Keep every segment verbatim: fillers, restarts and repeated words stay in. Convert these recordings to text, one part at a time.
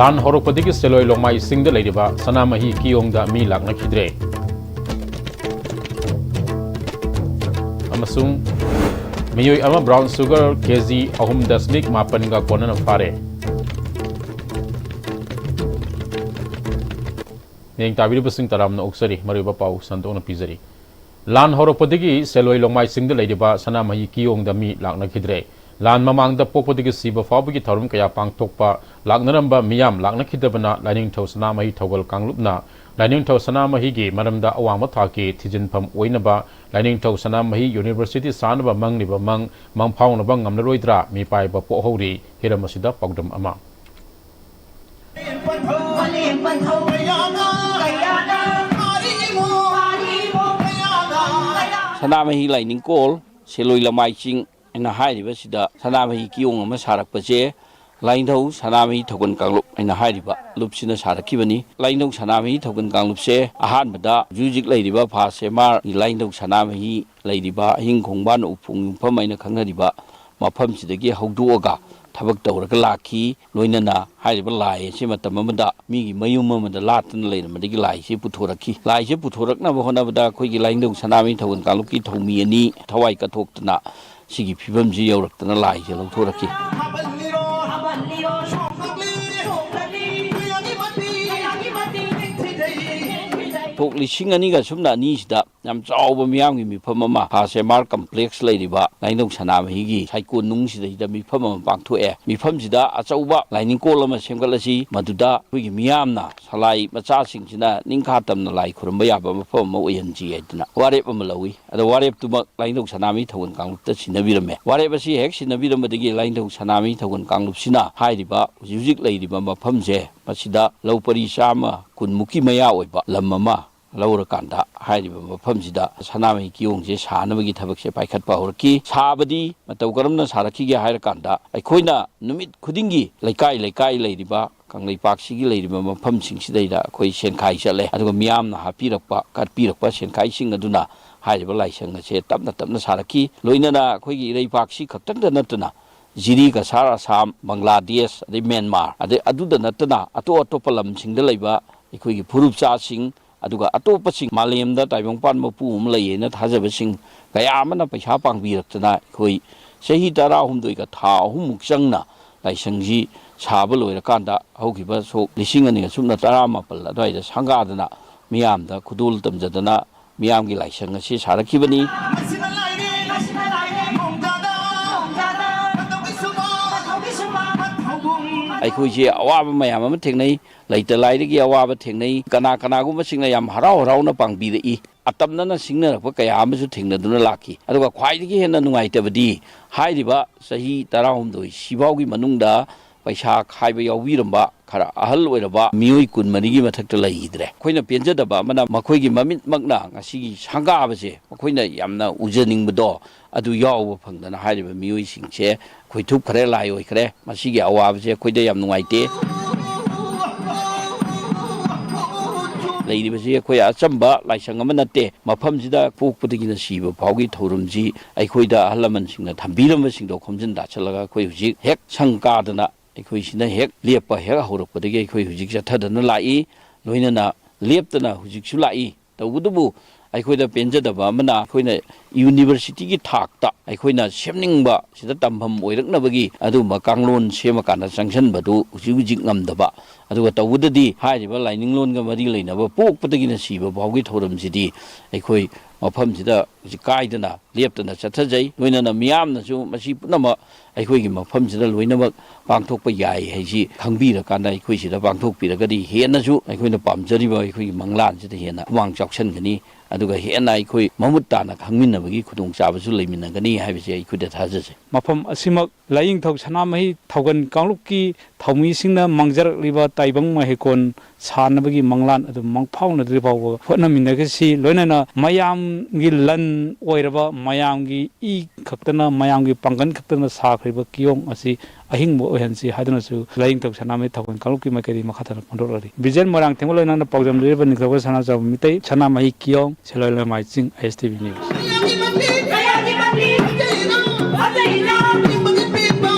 ꯂꯥꯟ ꯍꯧꯔꯛꯄꯗꯒꯤ ꯁꯦꯂꯣꯏ ꯂꯣꯡꯃꯥꯏꯁꯤꯡꯗ ꯂꯩꯔꯤꯕ ꯁꯅꯥꯃꯍꯤ ꯀꯤꯌꯣꯡꯗ ꯃꯤ ꯂꯥꯛꯅꯈꯤꯗ꯭ꯔꯦ꯫ ꯑꯃꯁꯨꯡ ꯃꯤꯑꯣꯏ ꯑꯃ brown sugar ꯀꯦ ꯖꯤ ꯑꯍꯨꯝ ꯗꯁꯃꯤꯛ ꯃꯥꯄꯟꯒ ꯀꯣꯟꯅꯅ ꯐꯥꯔꯦ꯫ ꯃꯤꯠꯌꯦꯡ ꯇꯥꯕꯤꯔꯤꯕꯁꯤꯡ ꯇꯔꯥꯝꯅ ꯑꯣꯛꯆꯔꯤ꯫ ꯃꯔꯨꯑꯣꯏꯕ ꯄꯥꯎ ꯁꯟꯗꯣꯛꯅ ꯄꯤꯖꯔꯤ꯫ ꯂꯥꯟ ꯍꯧꯔꯛꯄꯗꯒꯤ ꯁꯦꯂꯣꯏ ꯂꯣꯡꯃꯥꯏꯁꯤꯡꯗ ꯂꯩꯔꯤꯕ ꯁꯅꯥꯃꯍꯤ ꯀꯤꯌꯣꯡꯗ ꯃꯤ ꯂꯥꯛꯅꯈꯤꯗ꯭ꯔꯦ꯫ ꯂꯥꯟ ꯃꯃꯥꯡꯗ ꯄꯣꯛꯄꯗꯒꯤ ꯁꯤꯕ ꯐꯥꯎꯕꯒꯤ ꯊꯧꯔꯝ ꯀꯌꯥ ꯄꯥꯡꯊꯣꯛꯄ ꯂꯥꯛꯅꯔꯝꯕ ꯃꯤꯌꯥꯝ ꯂꯥꯛꯅꯈꯤꯗꯕꯅ ꯂꯥꯏꯅꯤꯡꯊꯧ ꯁꯅꯥꯃꯍꯤ ꯊꯧꯒꯜ ꯀꯥꯡꯂꯨꯞꯅ ꯂꯥꯏꯅꯤꯡꯊꯧ ꯁꯅꯥꯃꯍꯤꯒꯤ ꯃꯔꯝꯗ ꯑꯋꯥꯡꯕ ꯊꯥꯛꯀꯤ ꯊꯤꯖꯤꯟꯐꯝ ꯑꯣꯏꯅꯕ ꯂꯥꯏꯅꯤꯡꯊꯧ ꯁꯅꯥꯃꯍꯤ ꯌꯨꯅꯤꯚꯔꯁꯤꯇꯤ ꯁꯥꯅꯕ ꯃꯪꯂꯤꯕ ꯃꯪ ꯃꯪꯐꯥꯎꯅꯕ ꯉꯝꯂꯔꯣꯏꯗ꯭ꯔꯥ ꯃꯤꯄꯥꯏꯕ ꯄꯣꯛꯍꯧꯔꯤ꯫ ꯍꯤꯔꯝ ꯑꯁꯤꯗ ꯄꯥꯎꯗꯝ ꯑꯃ꯫ ꯁꯅꯥꯃꯍꯤ ꯂꯥꯏꯅꯤꯡꯀꯣꯜ, ꯁꯦꯂꯣꯏ ꯂꯃꯥꯏ ꯆꯤꯡ ꯍꯥꯏꯅ ꯍꯥꯏꯔꯤꯕꯁꯤꯗ ꯁꯅꯥꯃꯍꯤ ꯀꯤꯌꯣꯡ ꯑꯃ ꯁꯥꯔꯛꯄꯁꯦ ꯂꯥꯏꯅꯤꯡꯊꯧ ꯁꯅꯥꯃꯍꯤ ꯊꯧꯒꯜ ꯀꯥꯡꯂꯨꯞ ꯍꯥꯏꯅ ꯍꯥꯏꯔꯤꯕ ꯂꯨꯞꯁꯤꯅ ꯁꯥꯔꯛꯈꯤꯕꯅꯤ꯫ ꯂꯥꯏꯅꯤꯡꯊꯧ ꯁꯅꯥꯃꯍꯤ ꯊꯧꯒꯜ ꯀꯥꯡꯂꯨꯞꯁꯦ ꯑꯍꯥꯟꯕꯗ ꯍꯧꯖꯤꯛ ꯍꯧꯖꯤꯛ ꯂꯩꯔꯤꯕ ꯐꯥꯁ ꯑꯦꯝ ꯑꯥꯔ ꯂꯥꯏꯅꯤꯡꯊꯧ ꯁꯅꯥꯃꯍꯤ ꯂꯩꯔꯤꯕ ꯍꯤꯡ ꯈꯣꯡꯕꯥꯟ ꯎꯄꯨ ꯌꯨꯝꯐꯝ ꯍꯥꯏꯅ ꯈꯪꯅꯔꯤꯕ ꯃꯐꯝꯁꯤꯗꯒꯤ ꯍꯧꯗꯣꯛꯑꯒ ꯊꯕꯛ ꯇꯧꯔꯒ ꯂꯥꯛꯈꯤ꯫ ꯂꯣꯏꯅꯅ ꯍꯥꯏꯔꯤꯕ ꯂꯥꯏ ꯑꯁꯤ ꯃꯇꯝ ꯑꯃꯗ ꯃꯤꯒꯤ ꯃꯌꯨꯝ ꯑꯃꯗ ꯂꯥꯠꯇꯅ ꯂꯩꯔꯝꯕꯗꯒꯤ ꯂꯥꯏꯁꯤ ꯄꯨꯊꯣꯔꯛꯈꯤ꯫ ꯂꯥꯏꯁꯤ ꯄꯨꯊꯣꯔꯛꯅꯕ ꯍꯣꯠꯅꯕꯗ ꯑꯩꯈꯣꯏꯒꯤ ꯂꯥꯏꯅꯤꯡꯊꯧ ꯁꯅꯥꯃꯍꯤ ꯊꯧꯒꯜ ꯀꯥꯡꯂꯨꯞꯀꯤ ꯊꯧꯃꯤ ꯑꯅꯤ ꯊꯋꯥꯏ ꯀꯠꯊꯣꯛꯇꯅ ꯁꯤꯒꯤ ꯐꯤꯕꯝꯁꯤ ꯌꯧꯔꯛꯇꯅ ꯂꯥꯏꯁꯦ ꯂꯧꯊꯣꯔꯛꯈꯤ꯫ ꯁꯣꯛ ꯂꯤꯁꯤꯡ ꯑꯅꯤꯒ ꯁꯨꯞꯅ ꯑꯅꯤꯁꯤꯗ ꯌꯥꯝ ꯆꯥꯎꯕ ꯃꯤꯌꯥꯝꯒꯤ ꯃꯤꯐꯝ ꯑꯃ ꯐꯥꯁ ꯑꯦꯝ ꯑꯥꯔ ꯀꯝꯄ꯭ꯂꯦꯛꯁ ꯂꯩꯔꯤꯕ ꯂꯥꯏꯅꯤꯡꯊꯧ ꯁꯅꯥꯃꯍꯤꯒꯤ ꯁꯥꯏꯀꯣꯟꯅꯨꯡꯁꯤꯗꯩꯗ ꯃꯤꯐꯝ ꯑꯃ ꯄꯥꯡꯊꯣꯛꯑꯦ꯫ ꯃꯤꯐꯝꯁꯤꯗ ꯑꯆꯧꯕ ꯂꯥꯏꯅꯤꯡꯀꯣꯜ ꯑꯃ ꯁꯦꯝꯒꯠꯂꯁꯤ, ꯃꯗꯨꯗ ꯑꯩꯈꯣꯏꯒꯤ ꯃꯤꯌꯥꯝꯅ ꯁꯂꯥꯏ ꯃꯆꯥꯁꯤꯡꯁꯤꯅ ꯅꯤꯡꯈꯥ ꯇꯝꯅ ꯂꯥꯏ ꯈꯨꯔꯨꯝꯕ ꯌꯥꯕ ꯃꯐꯝ ꯑꯃ ꯑꯣꯏꯍꯟꯁꯤ ꯍꯥꯏꯗꯅ ꯋꯥꯔꯦꯞ ꯑꯃ ꯂꯧꯏ꯫ ꯑꯗꯣ ꯋꯥꯔꯦꯞꯇꯨꯃꯛ ꯂꯥꯏꯅꯤꯡꯊꯧ ꯁꯅꯥꯃꯍꯤ ꯊꯧꯒꯜ ꯀꯥꯡꯂꯨꯞꯇ ꯁꯤꯟꯅꯕꯤꯔꯝꯃꯦ꯫ ꯋꯥꯔꯦꯞ ꯑꯁꯤ ꯍꯦꯛ ꯁꯤꯟꯅꯕꯤꯔꯝꯕꯗꯒꯤ ꯂꯥꯏꯅꯤꯡꯊꯧ ꯁꯅꯥꯃꯍꯤ ꯊꯧꯒꯜ ꯀꯥꯡꯂꯨꯞꯁꯤꯅ ꯍꯥꯏꯔꯤꯕ ꯍꯧꯖꯤꯛ ꯍꯧꯖꯤꯛ ꯂꯩꯔꯤꯕ ꯃꯐꯝꯁꯦ, ꯃꯁꯤꯗ ꯂꯧ ꯄꯔꯤ ꯆꯥꯝꯃ ꯀꯨꯟꯃꯨꯛꯀꯤ ꯃꯌꯥ ꯑꯣꯏꯕ ꯂꯝ ꯑꯃ ꯂꯧꯔꯀꯥꯟꯗ ꯍꯥꯏꯔꯤꯕ ꯃꯐꯝꯁꯤꯗ ꯁꯅꯥꯃꯍꯤ ꯀꯤꯌꯣꯡꯁꯦ ꯁꯥꯅꯕꯒꯤ ꯊꯕꯛꯁꯦ ꯄꯥꯏꯈꯠꯄ ꯍꯧꯔꯛꯈꯤ꯫ ꯁꯥꯕꯗꯤ ꯃꯇꯧ ꯀꯔꯝꯅ ꯁꯥꯔꯛꯈꯤꯒꯦ ꯍꯥꯏꯔꯀꯥꯟꯗ, ꯑꯩꯈꯣꯏꯅ ꯅꯨꯃꯤꯠ ꯈꯨꯗꯤꯡꯒꯤ ꯂꯩꯀꯥꯏ ꯂꯩꯀꯥꯏ ꯂꯩꯔꯤꯕ ꯀꯪꯂꯩꯄꯥꯛꯁꯤꯒꯤ ꯂꯩꯔꯤꯕ ꯃꯐꯝꯁꯤꯡꯁꯤꯗꯩꯗ ꯑꯩꯈꯣꯏ ꯁꯦꯟꯈꯥꯏ ꯆꯠꯂꯦ, ꯑꯗꯨꯒ ꯃꯤꯌꯥꯝꯅ ꯍꯥꯞꯄꯤꯔꯛꯄ, ꯀꯠꯄꯤꯔꯛꯄ ꯁꯦꯟꯈꯥꯏꯁꯤꯡ ꯑꯗꯨꯅ ꯍꯥꯏꯔꯤꯕ ꯂꯥꯏꯁꯪ ꯑꯁꯦ ꯇꯞꯅ ꯇꯞꯅ ꯁꯥꯔꯛꯈꯤ꯫ ꯂꯣꯏꯅꯅ ꯑꯩꯈꯣꯏꯒꯤ ꯏꯔꯩꯄꯥꯛꯁꯤ ꯈꯛꯇꯪꯗ ꯅꯠꯇꯅ ꯖꯤꯔꯤ, ꯀꯁꯥꯔ, ꯑꯁꯥꯝ, ꯕꯪꯒ꯭ꯂꯥꯗꯦꯁ, ꯑꯗꯩ ꯃ꯭ꯌꯥꯟꯃꯥꯔ, ꯑꯗꯩ ꯑꯗꯨꯗ ꯅꯠꯇꯅ ꯑꯇꯣꯞ ꯑꯇꯣꯞꯄ ꯂꯝꯁꯤꯡꯗ ꯂꯩꯕ ꯑꯩꯈꯣꯏꯒꯤ ꯐꯨꯔꯨꯞꯆꯥꯁꯤꯡ, ꯑꯗꯨꯒ ꯑꯇꯣꯞꯄꯁꯤꯡ, ꯃꯥꯂꯦꯝꯗ ꯇꯥꯏꯕꯪꯄꯥꯟ ꯃꯄꯨ ꯑꯃ ꯂꯩꯌꯦꯅ ꯊꯥꯖꯕꯁꯤꯡ ꯀꯌꯥ ꯑꯃꯅ ꯄꯩꯁꯥ ꯄꯥꯡꯕꯤꯔꯛꯇꯅ ꯑꯩꯈꯣꯏ ꯆꯍꯤ ꯇꯔꯥꯍꯨꯝꯗꯣꯏꯒ ꯊꯥ ꯑꯍꯨꯝꯃꯨꯛ ꯆꯪꯅ ꯂꯥꯏꯁꯪꯁꯤ ꯁꯥꯕ ꯂꯣꯏꯔꯀꯥꯟꯗ ꯍꯧꯈꯤꯕ ꯁꯣꯛ ꯂꯤꯁꯤꯡ ꯑꯅꯤꯒ ꯁꯨꯞꯅ ꯇꯔꯥꯃꯥꯄꯜ ꯑꯗꯨꯋꯥꯏꯗ ꯁꯪꯒꯥꯗꯅ ꯃꯤꯌꯥꯝꯗ ꯈꯨꯗꯣꯜ ꯇꯝꯖꯗꯅ ꯃꯤꯌꯥꯝꯒꯤ ꯂꯥꯏꯁꯪ ꯑꯁꯤ ꯁꯥꯔꯛꯈꯤꯕꯅꯤ꯫ ꯑꯩꯈꯣꯏꯁꯦ ꯑꯋꯥꯕ ꯃꯌꯥꯝ ꯑꯃ ꯊꯦꯡꯅꯩ, ꯂꯩꯇ ꯂꯥꯏꯔꯒꯤ ꯑꯋꯥꯕ ꯊꯦꯡꯅꯩ, ꯀꯅꯥ ꯀꯅꯥꯒꯨꯝꯕꯁꯤꯡꯅ ꯌꯥꯝ ꯍꯔꯥꯎ ꯍꯔꯥꯎꯅ ꯄꯥꯡꯕꯤꯔꯛꯏ꯫ ꯑꯇꯝꯅꯅ ꯁꯤꯡꯅꯔꯛꯄ ꯀꯌꯥ ꯑꯃꯁꯨ ꯊꯦꯡꯅꯗꯨꯅ ꯂꯥꯛꯈꯤ꯫ ꯑꯗꯨꯒ ꯈ꯭ꯋꯥꯏꯗꯒꯤ ꯍꯦꯟꯅ ꯅꯨꯡꯉꯥꯏꯇꯕꯗꯤ ꯍꯥꯏꯔꯤꯕ ꯆꯍꯤ ꯇꯔꯥꯍꯨꯝꯗꯣꯏ ꯁꯤꯐꯥꯎꯒꯤ ꯃꯅꯨꯡꯗ ꯄꯩꯁꯥ ꯈꯥꯏꯕ ꯌꯥꯎꯕꯤꯔꯝꯕ ꯈꯔ ꯑꯍꯜ ꯑꯣꯏꯔꯕ ꯃꯤꯑꯣꯏ ꯀꯨꯟꯃꯔꯤꯒꯤ ꯃꯊꯛꯇ ꯂꯩꯈꯤꯗ꯭ꯔꯦ꯫ ꯑꯩꯈꯣꯏꯅ ꯄꯦꯟꯖꯗꯕ ꯑꯃꯅ ꯃꯈꯣꯏꯒꯤ ꯃꯃꯤꯠꯃꯛꯅ ꯉꯁꯤꯒꯤ ꯁꯪꯒꯥꯕꯁꯦ ꯃꯈꯣꯏꯅ ꯌꯥꯝꯅ ꯎꯖꯅꯤꯡꯕꯗꯣ ꯑꯗꯨ ꯌꯥꯎꯕ ꯐꯪꯗꯅ ꯍꯥꯏꯔꯤꯕ ꯃꯤꯑꯣꯏꯁꯤꯡꯁꯦ ꯈꯣꯏꯊꯨꯞ ꯈꯔꯦ, ꯂꯥꯏ ꯑꯣꯏꯈ꯭ꯔꯦ꯫ ꯃꯁꯤꯒꯤ ꯑꯋꯥꯕꯁꯦ ꯑꯩꯈꯣꯏꯗ ꯌꯥꯝ ꯅꯨꯡꯉꯥꯏꯇꯦ꯫ ꯂꯩꯔꯤꯕꯁꯤ ꯑꯩꯈꯣꯏ ꯑꯆꯝꯕ ꯂꯥꯏꯁꯪ ꯑꯃ ꯅꯠꯇꯦ꯫ ꯃꯐꯝꯁꯤꯗ ꯄꯣꯛꯄꯗꯒꯤꯅ ꯁꯤꯕ ꯐꯥꯎꯒꯤ ꯊꯧꯔꯝꯁꯤ ꯑꯩꯈꯣꯏꯗ ꯑꯍꯜ ꯂꯃꯟꯁꯤꯡꯅ ꯊꯝꯕꯤꯔꯝꯕꯁꯤꯡꯗꯣ ꯈꯣꯝꯖꯤꯟ ꯇꯥꯁꯤꯜꯂꯒ ꯑꯩꯈꯣꯏ ꯍꯧꯖꯤꯛ ꯍꯦꯛ ꯁꯪ ꯀꯥꯗꯅ ꯑꯩꯈꯣꯏꯁꯤꯅ ꯍꯦꯛ ꯂꯦꯞꯄ ꯍꯦꯛ ꯍꯧꯔꯛꯄꯗꯒꯤ ꯑꯩꯈꯣꯏ ꯍꯧꯖꯤꯛ ꯆꯠꯊꯗꯅ ꯂꯥꯛꯏ, ꯂꯣꯏꯅꯅ ꯂꯦꯞꯇꯅ ꯍꯧꯖꯤꯛꯁꯨ ꯂꯥꯛꯏ꯫ ꯇꯧꯕꯇꯕꯨ ꯑꯩꯈꯣꯏꯗ ꯄꯦꯟꯖꯗꯕ ꯑꯃꯅ ꯑꯩꯈꯣꯏꯅ ꯌꯨꯅꯤꯚꯔꯁꯤꯇꯤꯒꯤ ꯊꯥꯛꯇ ꯑꯩꯈꯣꯏꯅ ꯁꯦꯝꯅꯤꯡꯕ ꯁꯤꯗ ꯇꯝꯐꯝ ꯑꯣꯏꯔꯛꯅꯕꯒꯤ ꯑꯗꯨꯒꯨꯝꯕ ꯀꯥꯡꯂꯣꯟ ꯁꯦꯝꯃꯀꯥꯟꯗ ꯆꯪꯁꯤꯟꯕꯗꯨ ꯍꯧꯖꯤꯛ ꯍꯧꯖꯤꯛ ꯉꯝꯗꯕ꯫ ꯑꯗꯨꯒ ꯇꯧꯕꯗꯗꯤ ꯍꯥꯏꯔꯤꯕ ꯂꯥꯏꯅꯤꯡꯂꯣꯟꯒ ꯃꯔꯤ ꯂꯩꯅꯕ ꯄꯣꯛꯄꯗꯒꯤꯅ ꯁꯤꯕ ꯐꯥꯎꯒꯤ ꯊꯧꯔꯝꯁꯤꯗꯤ ꯑꯩꯈꯣꯏ ꯃꯐꯝꯁꯤꯗ ꯍꯧꯖꯤꯛ ꯀꯥꯏꯗꯅ ꯂꯦꯞꯇꯅ ꯆꯠꯊꯖꯩ꯫ ꯂꯣꯏꯅꯅ ꯃꯤꯌꯥꯝꯅꯁꯨ ꯃꯁꯤ ꯄꯨꯝꯅꯃꯛ ꯑꯩꯈꯣꯏꯒꯤ ꯃꯐꯝꯁꯤꯗ ꯂꯣꯏꯅꯃꯛ ꯄꯥꯡꯊꯣꯛꯄ ꯌꯥꯏ ꯍꯥꯏꯁꯤ ꯈꯪꯕꯤꯔꯀꯥꯟꯗ ꯑꯩꯈꯣꯏ ꯁꯤꯗ ꯄꯥꯡꯊꯣꯛꯄꯤꯔꯒꯗꯤ ꯍꯦꯟꯅꯁꯨ ꯑꯩꯈꯣꯏꯅ ꯄꯥꯝꯖꯔꯤꯕ ꯑꯩꯈꯣꯏꯒꯤ ꯃꯪꯂꯥꯟꯁꯤꯗ ꯍꯦꯟꯅ ꯈꯨꯃꯥꯡ ꯆꯥꯎꯁꯤꯟꯒꯅꯤ, ꯑꯗꯨꯒ ꯍꯦꯟꯅ ꯑꯩꯈꯣꯏ ꯃꯃꯨꯠ ꯇꯥꯅ ꯈꯪꯃꯤꯟꯅꯕꯒꯤ ꯈꯨꯗꯣꯡꯆꯥꯕꯁꯨ ꯂꯩꯃꯤꯟꯅꯒꯅꯤ ꯍꯥꯏꯕꯁꯦ ꯑꯩꯈꯣꯏꯗ ꯊꯥꯖꯖꯩ꯫ ꯃꯐꯝ ꯑꯁꯤꯃꯛ ꯂꯥꯏꯌꯦꯡꯊꯧ ꯁꯅꯥꯃꯍꯤ ꯊꯧꯒꯜ ꯀꯥꯡꯂꯨꯞꯀꯤ ꯊꯧꯃꯤꯁꯤꯡꯅ ꯃꯥꯡꯖꯔꯛꯂꯤꯕ ꯇꯥꯏꯕꯪ ꯃꯍꯩꯀꯣꯟ ꯁꯥꯟꯅꯕꯒꯤ ꯃꯪꯂꯥꯟ ꯑꯗꯨ ꯃꯪ ꯐꯥꯎꯅꯗ꯭ꯔꯤ ꯐꯥꯎꯕ ꯍꯣꯠꯅꯃꯤꯟꯅꯒꯁꯤ꯫ ꯂꯣꯏꯅꯅ ꯃꯌꯥꯝꯒꯤ ꯂꯟ ꯑꯣꯏꯔꯕ, ꯃꯌꯥꯝꯒꯤ ꯏ ꯈꯛꯇꯅ, ꯃꯌꯥꯝꯒꯤ ꯄꯥꯡꯒꯜ ꯈꯛꯇꯅ ꯁꯥꯈ꯭ꯔꯤꯕ ꯀꯤꯌꯣꯡ ꯑꯁꯤ ꯑꯍꯤꯡꯕ ꯑꯣꯏꯍꯟꯁꯤ ꯍꯥꯏꯗꯨꯅꯁꯨ ꯂꯥꯏꯌꯦꯡꯊꯧ ꯁꯅꯥꯃꯍꯤ ꯊꯧꯒꯜ ꯀꯥꯡꯂꯨꯞꯀꯤ ꯃꯥꯏꯀꯩꯗꯒꯤ ꯃꯈꯥ ꯇꯥꯅ ꯐꯣꯡꯗꯣꯔꯛꯂꯤ꯫ ꯕꯤꯖꯦꯟ ꯃꯣꯏꯔꯥꯡꯊꯦꯝꯒ ꯂꯣꯏꯅꯅ ꯄꯥꯎꯖꯝ ꯂꯩꯔꯕ ꯅꯤꯡꯊꯧ ꯁꯅꯥꯖꯥꯎꯕ ꯃꯤꯇꯩ, ꯁꯅꯥꯃꯍꯤ ꯀꯤꯌꯣꯡ, ꯁꯦꯂꯣꯏ ꯂꯩꯃꯥꯏ ꯆꯤꯡ, ꯑꯩꯆ ꯇꯤ ꯚꯤ ꯅ꯭ꯌꯨꯁ꯫